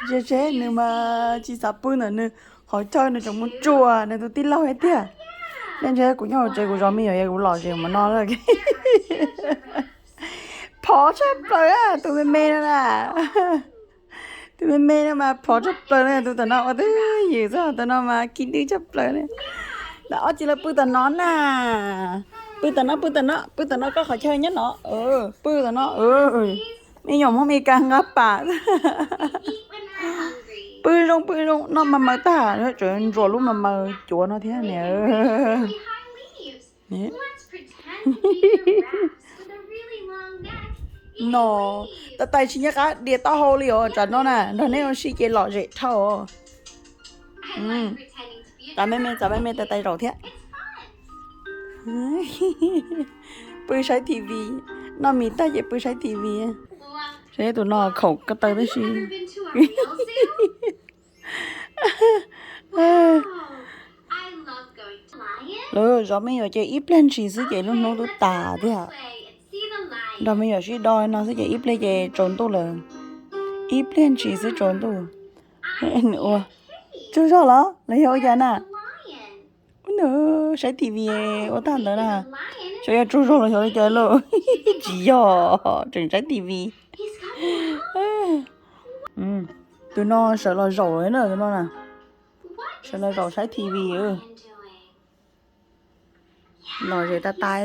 Tsis, nws mas tsis xav pw ntawm nws qhov chaw, nws tseem mus tsuam nws tus tij laug thiab tiag. Nej ntsia kuv nyob hauv tsev kuv zov me nyuam, kuv lom zem mus no lawm. Phov tshaj plaws tus me me no na. Tus me me no mas phov tshaj plaws na, tus tam no ua twj ywm xwb, tus no mas khib dwb tshaj plaws na. Ntawm ob txiv lawv pw tam no na. Pw tam no, pw tam no, pw tam no, koj qhov chaw nyob no. Pw tam no. Me nyuam Hmoob Mes Kas nqa pam. Pw zoo pw zoo, noj mas maws tag, tseem ntsuas lub mas maws cuav no thiab niam. No, tais tais tsis nco qab dias taub hau li os, tsam no na nrog neb ua si ces lom zem dhau. Txav me me, txav me me, tais tais zaum thiab. Pw saib T V, noj mis tag ces pw saib T V. Saib tus no khoom ko taw tib si. Lawv zov me nyuam ces ib pliag ntshis xwb ces lub hnub twb tas tiag. Nrog me nyuam sib do no xwb ces ib pliag ces tsaus ntuj lawm. Ib pliag ntshis xwb tsaus ntuj. Nws ua tsaug zog los los yog ua cas na? Ub, nws saib T V ua tag ntawd na. Xyov yog tsaug zog los xyov li cas lauj. Tsis yog, tseem saib T V. Tus no sawv los zaum na, tus no na. Sawv los zaum saib T V. Lom zem tas tas.